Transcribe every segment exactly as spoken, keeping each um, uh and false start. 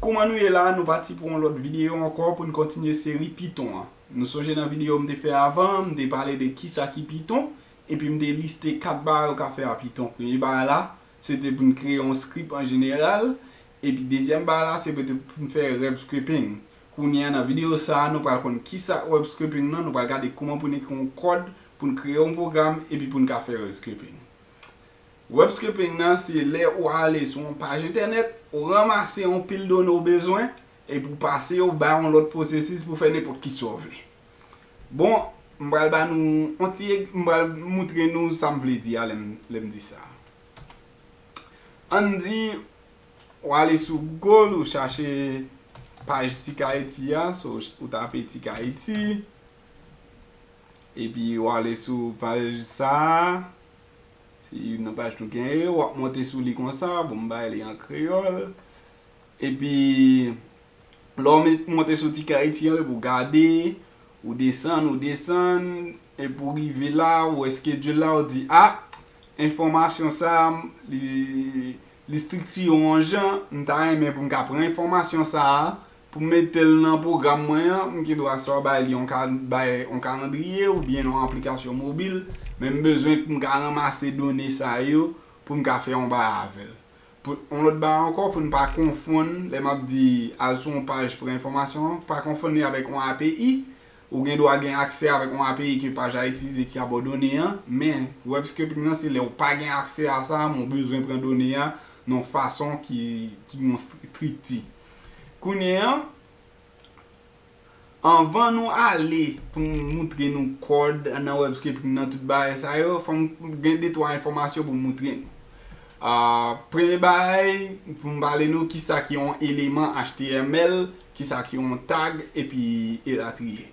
Kouman nou ye la? Nou pati pou yon lòt videyo ankò pou n kontinye seri Python an. Nou sonje nan videyo m te fè avan, m te pale de kisa ki Python, epi m te liste kat bagay ou ka fè a Python. Premye bagay la, se te pou n kreye yon script an jeneral, epi dezyèm bagay la, se pou te pou n fè web scraping. Kounye a nan videyo sa a, nou pral konn kisa web scraping nan, nou pral gade kouman pou n ekri yon kòd, pou n kreye yon pwogram, epi pou n ka fè web scraping. Web scraping nan se lè ou ale sou yon paj entènèt, ou ranmase yon pil done ou bezwen, epi ou pase yo bay yon lòt pwosesis pou fè nenpòt ki sa w vle. Bon, m pral ba nou yon ti, m pral moutre nou sa m vle di a lè m, lè m di sa. Ann di, ou ale sou Google, ou chache paj Tikayiti a, so, ou tape Tikayiti, epi ou ale sou paj sa a, se youn nan paj nou genyen, w ap monte sou li konsa, bon, m bay li an kreyòl. Epi, lè w met- monte sou Tikayiti an, epi w gade, ou desann, ou desann, epi w rive la, ou wè schedule la, ou di, a, enfòmasyon sa a, li, li estrikti yon jan, m ta renmen pou m ka pran enfòmasyon sa a, pou m mete l nan pwogram mwen an, m gen dwa swa bay li yon ka-, bay yon kalandriye oubyen yon aplikasyon mobil, men m bezwen pou m ka ranmase done sa yo pou m ka fè yon bagay avè l. Pou, yon lòt bagay ankò, pou n pa konfonn, lè m ap di al sou yon paj pran enfòmasyon, pa konfonn li avèk yon A P I. Ou gen dwa gen aksè avèk yon A P I ke paj la itilize ki ka ba w done an, men web scraping nan se lè ou pa gen aksè a sa, men ou bezwen pran done a nan yon fason ki, ki gen yon stri- estrikti. Kounye a, anvan nou ale pou m moutre nou kòd nan web scraping nan tout bagay sa yo, fò m gen de twa enfòmasyon pou m moutre nou. Ah, premye bagay, pou m pale nou kisa ki yon eleman H T M L, kisa ki yon tag, epi elatriye.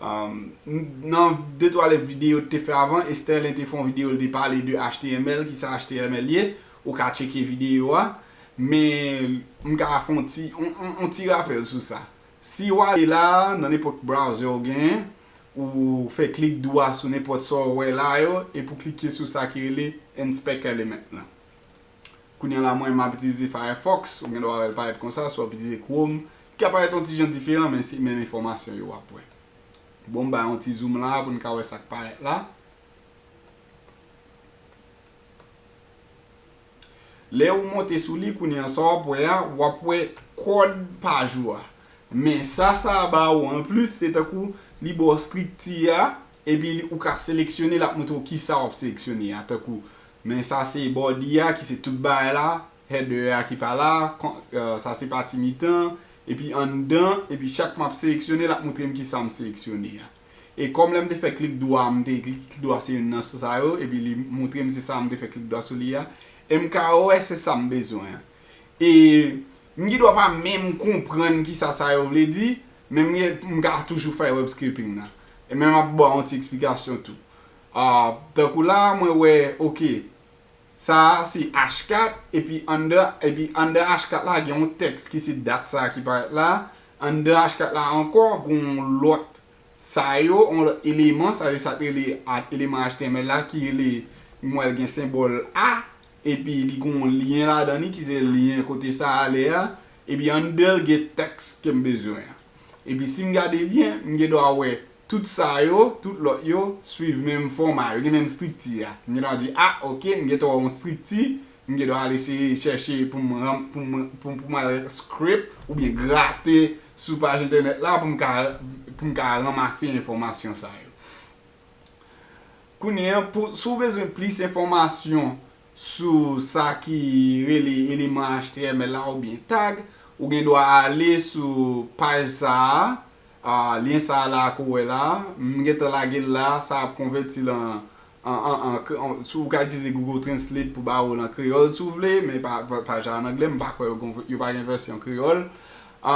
Um, n- nan de twa lòt videyo te fè avan, Esther te fè yon videyo, li te pale de H T M L, kisa H T M L ye, ou ka tcheke videyo a, men m ka fè yon ti, yon, yon, yon ti rapèl sou sa. Si w ale la, nan nenpòt browser ou genyen, ou fè klik dwa sou nenpòt sa w wè la yo, epi w klike sou sa ki rele Inspect Element lan. Kounye a la, mwen, m ap itilize Firefox, ou gen dwa wè l parèt konsa, si w ap itilize Chrome, ki ka parèt yon ti jan diferan, men se menm enfòmasyon yo w ap wè. Bon, m bay yon ti zoom la pou n ka wè sa k parèt la. Lè ou monte sou li, kounye a sa w ap wè a, w ap wè kòd paj ou a. Men sa, sa a ba ou anplis, se tankou li ba w estrikti a, epi li- ou ka seleksyone, l ap montre w kisa w ap seleksyone a. Tankou, men sa se body a, ki se tout bagay la, header a ki pa la, kon- eh, sa se pati mitan, epi anndan, epi chak m ap seleksyone, l ap montre m kisa m seleksyone a. E kòm lè m te fè klik dwa, m te klik dwa se youn nan sa yo, epi li montre m se sa m te fè klik dwa sou li a. E m ka wè se sa m bezwen an. E m gen dwa pa menm konprann kisa sa yo vle di, men m gen- m ka toujou fè web scraping nan. E men m ap ba w yon ti eksplikasyon tou. Ah, tankou la, mwen wè, oke, sa a se H kat, epi anndan, epi anndan H kat la, gen yon tèks ki se dat sa a ki parèt la. Anndan H kat la ankò, gen yon lòt sa yo, yon lòt eleman, sa yo sa rele a- eleman H T M L la, ki rele, m wè l gen senbòl A, epi li gen yon lyen ladan li, ki se lyen kote sa ale a, epi anndan l gen tèks ke m bezwen an. Epi si m gade byen, m gen dwa wè tout sa yo, tout lòt yo, swiv menm fòma, yo gen menm estrikti a. M gen dwa di, a, oke, m gen twò yon estrikti, m gen dwa al eseye chèche pou m ranm- pou m, pou m, pou m al scrape oubyen grate sou paj entènèt la pou m ka, pou m ka ranmase enfòmasyon sa yo. Kounye a, pou, si w bezwen plis enfòmasyon sou sa ki rele eleman H T M L la oubyen tag, ou gen dwa ale sou paj sa a, a, lyen sa a la ke w wè la. M gentan lage l la, sa ap konvèti l an, an, an, an, kre- an- si w ka itilize Google Translate pou ba ou l an kreyòl si w vle, men pa, pa, paj la an anglè, m pa kwè yo, gon- yo pa gen vèsyon kreyòl. A,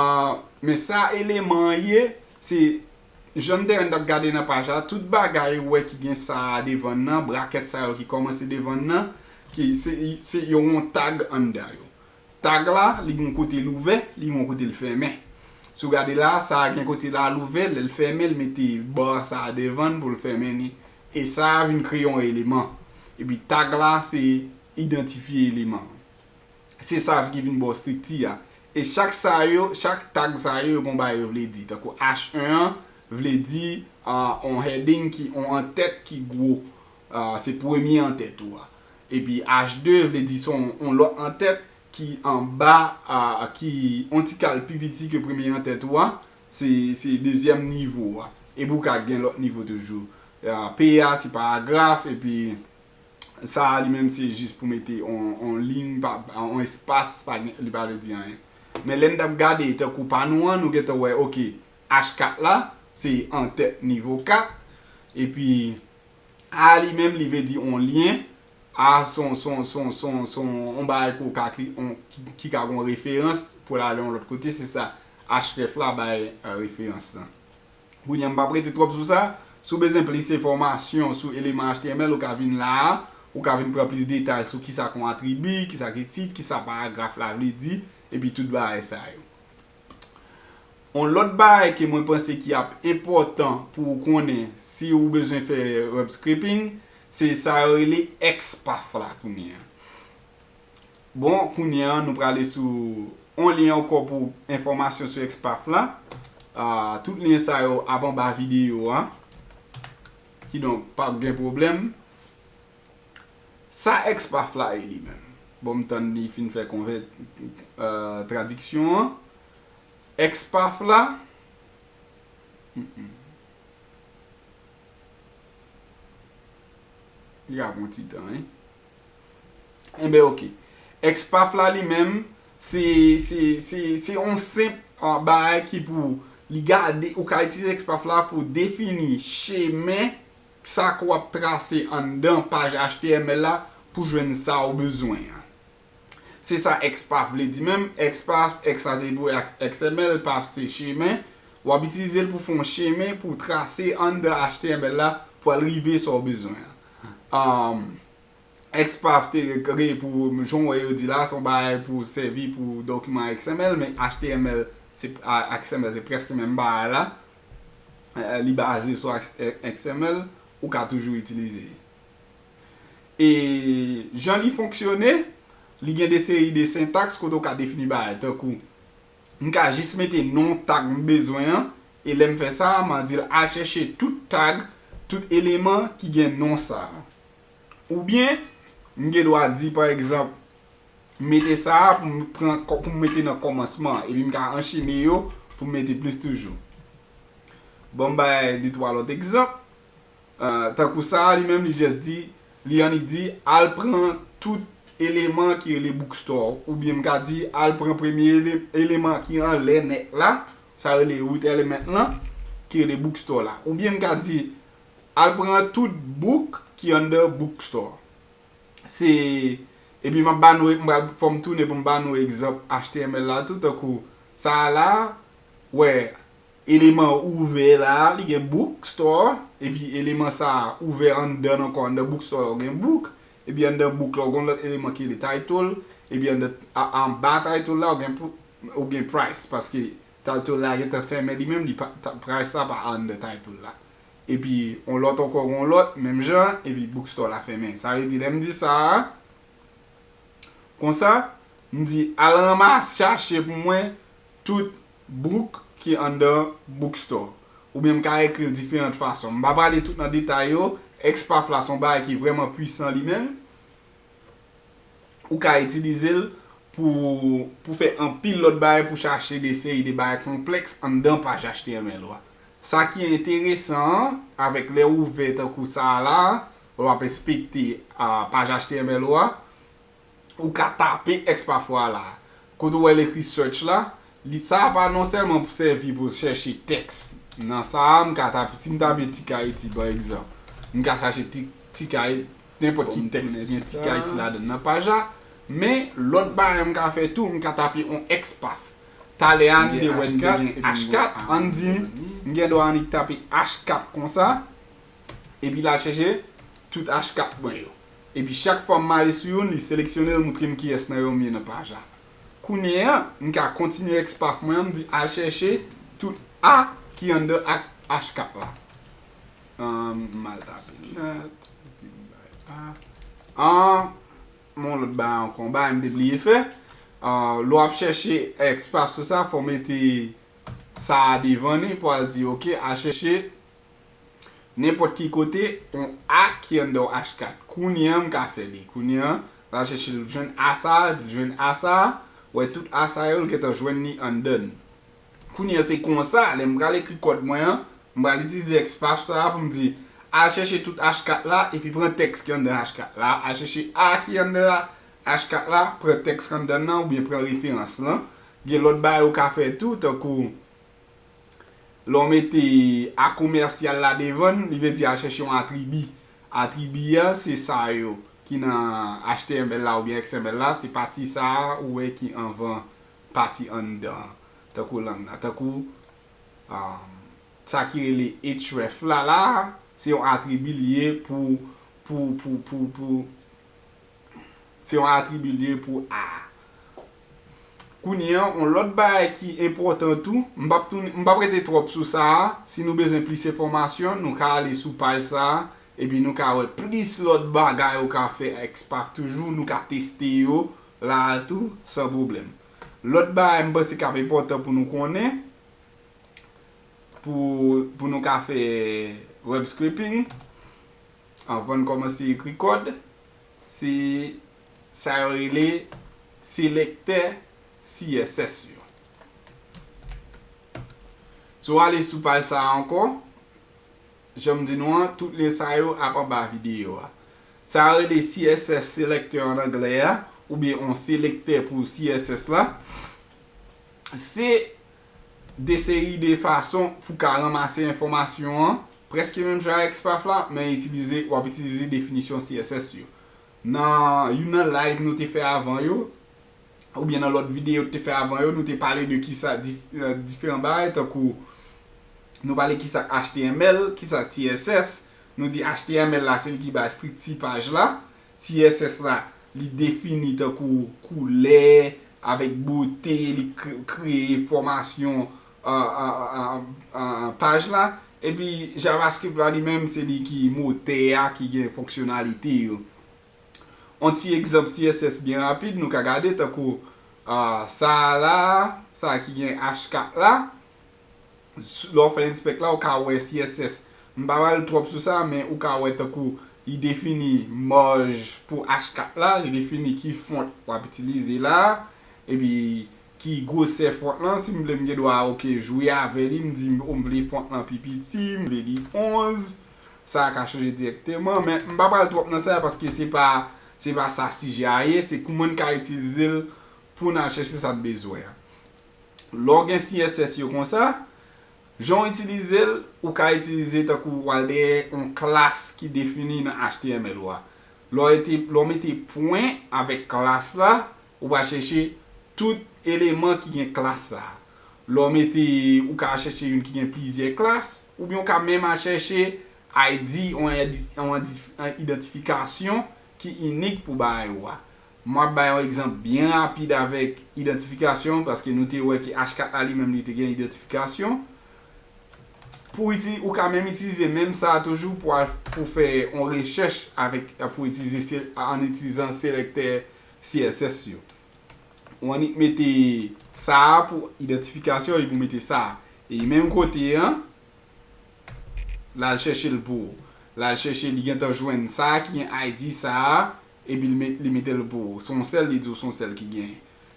men sa eleman an ye, se jan m te wè n t ap gade nan paj la, tout bagay ou wè ki gen sa a devan l nan, brakèt sa yo ki kòmanse devan l nan, ki se, se yo yon tag anndan yo. Tag la, li gen yon kote l ouvè, li gen yon kote l fèmen. Si w gade la, sa a gen kote la l ouvè, lè l fèmen, l mete bar sa a devan l pou l fèmen li. E sa a vin kreye yon eleman. Epi tag la, se idantifye eleman an. Se sa ki vin ba w estrikti a. E chak sa yo, chak tag sa yo, yo gon bagay yo vle di. Tankou H un an vle di ah, on heading ki, on antèt ki gwo. Ah, se premye antèt ou a. Epi H deux vle di se on, on lòt antèt ki anba, ah, ki on ti kal pi piti ke premye antèt ou a. Se, se dezyèm nivo a. Epi ou ka gen lòt nivo toujou. Ah, P a se paragraf, epi sa a li menm se jis pou mete on, on liy, pa, on espas, pa gen, li pa vle di anyen. Men lè n t ap gade, tankou pa nou an, nou gentan wè, oke, H kat la, se antèt nivo kat, epi A li menm, li vle di on lyen, A se on, se on, se on, se on, se on, on bagay ke w ka kli, on, ki, ki ka gen on referans pou l ale yon lòt kote, se sa href la bay, eh, referans lan. Kounye a, m p ap rete twòp sou sa. Si w bezwen plis enfòmasyon sou eleman H T M L, ou ka vin la a, ou ka vin pran plis detay sou kisa k on atribi, kisa ki tit, kisa paragraf la vle di, epi tout bagay sa yo. On lòt bagay ke mwen panse ki ap enpòtan pou w konnen si w bezwen fè web scraping, se sa yo rele XPath la kounye a. Bon, kounye a, nou prale sou on lyen ankò pou enfòmasyon sou XPath la. Ah, tout lyen sa yo ap anba videyo a. Kidonk, p ap gen pwoblèm. Sa XPath la ye li menm. Bon, m tann li fin fè konvè, eh, tradiksyon an. XPath la. Mm-mm. Li ka pran ti tan, wi. Enben, oke. XPath la li menm, se, se, se, se yon senp, ah, bagay ki pou li gade, ou ka itilize XPath la pou defini chemen sa ke w ap trase anndan paj H T M L la pou jwenn sa w bezwen an. Se sa XPath vle di menm, XPath, X la se pou X M L, path se chemen. W ap itilize l pou fè yon chemen pou trase anndan H T M L la pou al rive sa w bezwen an. Um, XPath te kreye pou, jan w wè yo di la, se yon bagay pou sèvi pou dokiman X M L, men H T M L, se, a, X M L se prèske menm bagay la. Eh, li baze sou X M L, ou ka toujou itilize. E jan li fonksyone, li gen de seri de sentaks kote w ka defini bagay, tankou, m ka jis mete non tag m bezwen an, e lè m fè sa, m a di l al chèche tout tag, tout eleman ki gen non sa a. Oubyen, m gen dwa di, pa egzanp, m mete sa a pou m pran, pou m mete nan kòmansman, epi m ka anchene yo pou m mete plis toujou. Bon, m bay de twa lòt egzanp. Ah, tankou sa a, li menm, li just di, li annik di, al pran tout eleman ki rele bookstore, oubyen m ka di, al pran premye ele-, eleman ki anlè nèt la, sa rele root element lan, ki rele bookstore la. Oubyen m ka di, al pran tout book ki anndan bookstore. Se, epi m ap ba nou, m pral, fò m tounen pou m ba nou egzanp H T M L la tou, tankou sa a la, wè, eleman ouvè la, li gen bookstore, epi eleman sa a ouvè anndan l ankò, anndan bookstore la, ou gen book, epi anndan book la, ou gen lòt eleman ki rele title, epi anndan, a, anba title la, ou gen pou, ou gen price, paske title la gentan fèmen li menm, li pa, ta-, price la pa anndan title la. Epi, on lòt ankò, on lòt, menm jan, epi bookstore la fèmen. Sa vle di, lè m di sa a, konsa, m di, al ranmase, chache pou mwen tout book ki anndan bookstore. Oubyen m ka ekri l diferan fason. M pa prale tout nan detay yo. XPath la se yon bagay ki vrèman pwisan li menm. Ou ka itilize l pou, pou fè anpil lòt bagay, pou chache de seri de bagay konplèks anndan paj H T M L ou a. Sa ki enteresan an, avèk lè w ouvè tankou sa a la, w ap enspekte, ah, paj H T M L ou a, ou ka tape XPath ou a la. Kote w wè l ekri search la, li, sa a pa non sèlman pou sèvi pou chèche tèks. Nan sa a, m ka tape, si m tape Tika Iti, pa egzanp, m ka chache Ti-, Tika, nenpòt ki tèks ki gen Tika Iti ladan l nan paj la. Men, lòt bagay m ka fè tou, m ka tape on XPath. Talè a, nou te wè nou te gen H kat, ann di, m gen dwa annik tape H kat konsa, epi l al chèche tout H kat mwen yo. Epi chak fwa m ale sou youn, li seleksyone l, montre m kiyès nan yo m ye nan paj la. Kounye a, m ka kontinye XPath mwen an, m di al chèche tout A ki anndan ak H kat la. Ahn, m al tape kat, epi m bay A. Ahn, yon lòt bagay ankò, yon bagay m te bliye fè. Ah, lè w ap chèche XPath sou sa, fò w mete sa a devan li pou al di, ok, al chèche nenpòt ki kote, yon A ki anndan yon H kat. Kounye a, m ka fè li. Kounye a, l al chèche l jwenn A sa a, epi l jwenn A sa a, wè tout A sa yo, l gentan jwenn li anndan l. Kounye a, se konsa, lè m pral ekri kòd mwen an, m pral itilize XPath sa a pou m di, al chèche tout H kat la, epi pran tèks ki anndan H kat la, al chèche A ki anndan H kat la, pran tèks ki anndan l lan, oubyen pran referans lan. Gen lòt bagay ou ka fè tou, tankou lè w mete A komèsyal la devan l, li vle di al chèche yon atribi. Atribi a, se sa yo ki nan H T M L la oubyen X M L la, se pati sa a ou wè ki anvan pati anndan an. Tankou lang nan, tankou, um, sa ki rele href la, la, se yon atribi l ye pou, pou, pou, pou, pou, se yon atribi l ye pou A. Kounye a, yon lòt bagay ki enpòtan tou, m p ap tounen, m p ap rete twòp sou sa a. Si nou bezwen plis enfòmasyon, nou ka ale sou paj sa a, epi nou ka wè plis lòt bagay ou ka fè ak XPath toujou, nou ka teste yo la a tou, san pwoblèm. Lòt bagay m panse k ap enpòtan pou nou konnen, pou, pou nou ka fè web scraping, anvan n kòmanse ekri kòd, se sa yo rele selektè C S S yo. Si w ale sou paj sa a ankò, jan m di nou an, tout lyen sa yo ap anba videyo a. Sa yo rele C S S selector an anglè a, oubyen yon selektè pou C S S la. Se de seri de fason pou ka ranmase enfòmasyon an, prèske menm jan ak XPath la, men itilize, w ap itilize definisyon C S S yo. Nan youn nan live nou te fè avan yo, oubyen nan lòt videyo nou te fè avan yo, nou te pale de kisa dif-, euh, diferan bagay, tankou nou pale kisa H T M L, kisa C S S, nou di H T M L la se li ki bay estrikti paj la, C S S la, li defini tankou koulè, avèk bote, li kre-, kreye fòmasyon, euh, euh, euh, euh, paj la. Epi JavaScript la li menm, se li ki motè a, ki gen fonksyonalite yo. Yon ti egzanp C S S byen rapid, nou ka gade tankou, ah, sa a la, sa a ki gen H kat la. S-, lè w fè inspect la, ou ka wè C S S. M pa pral twòp sou sa, men ou ka wè tankou li defini maj pou H kat la, li defini ki font w ap itilize la, epi ki gwosè font lan, si m vle m gen dwa, ok, jwe avè li, m di, o, m vle font lan pi piti, m vle li onz, sa a ka chanje dirèkteman, men m pa pral twòp nan sa a paske se pa, se pa sa sijè a ye, se kouman n ka itilize l pou n al chèche sa n bezwen an. Lè w gen C S S yo konsa, jan w itilize l, ou ka itilize tankou w al dèyè yon klas ki defini nan H T M L ou a. Lè w ete-, lè w mete pwen avèk klas la, ou va chèche tout eleman ki gen klas sa a. Lè w mete, ou ka chèche youn ki gen plizyè klas, oubyen ou ka menm al chèche I D, yon edi-, yon edi-, yon idantifikasyon ki inik pou bagay ou a. M ap bay yon egzanp byen rapid avèk idantifikasyon, paske nou te wè ke H kat la li menm li te gen idantifikasyon. Pou iti-, ou ka menm itilize menm sa a toujou pou al, pou fè yon rechèch avèk, pou itilize se-, an itilizan selektè C S S yo. Ou annik mete sa a pou idantifikasyon epi ou mete sa a. E menm kote an, l al chèche l pou ou. L al chèche, li gentan jwenn sa a ki gen I D sa a, epi li met-, li mete l pou ou. Se yon sèl, li di w se yon sèl ki genyen.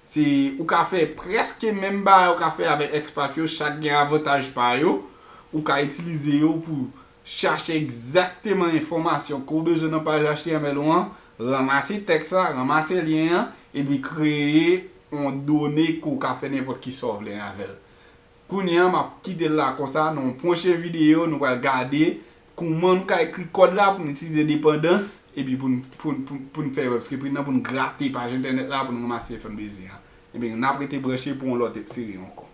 Se, ou ka fè prèske menm bagay ou ka fè avèk XPath yo, chak gen avantaj pa yo. Ou ka itilize yo pou chache egzakteman enfòmasyon ke w bezwen nan paj H T M L ou an, ranmase tèks la, ranmase lyen an, epi kreye yon done ke w ka fè nenpòt ki sa w vle avè l. Kounye a, m ap kite l la konsa, nan yon pwochen videyo, nou pral gade kouman nou ka ekri kòd la pou n itilize depandans, epi pou n, pou n, pou n, pou n fè web scraping nan, pou n grate paj entènèt la, pou n ranmase info n bezwen an. Ebyen, n ap rete branche pou yon lòt seri ankò.